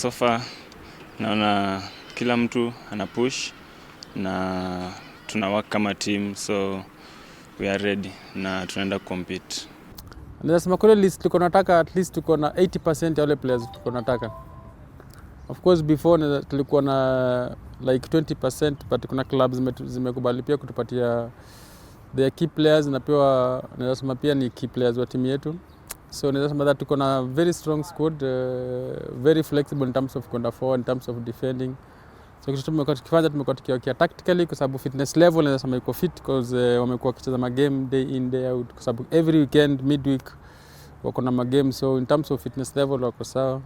So far naona kila mtu ana push na tuna work kama team, so we are ready na tunaenda compete. Naweza sema kule list tulikuwa nataka, at least tuko na 80% ya wale players tulikuwa nataka. Of course before tulikuwa na like 20%, but kuna clubs zimekubali pia kutupatia their key players, na pia naweza sema pia ni key players wa timu yetu. So naweza sema that tuko na very strong squad, very flexible in terms of kwenda forward, in terms of defending. So kitu tumekuwa tukifanya, tumekuwa tukiworkia tactically kwa sababu fitness level naweza sema iko fit, because wamekuwa wakicheza magame day in, day out, kwa sababu every weekend, midweek wako na magame, so in terms of fitness level wako sawa.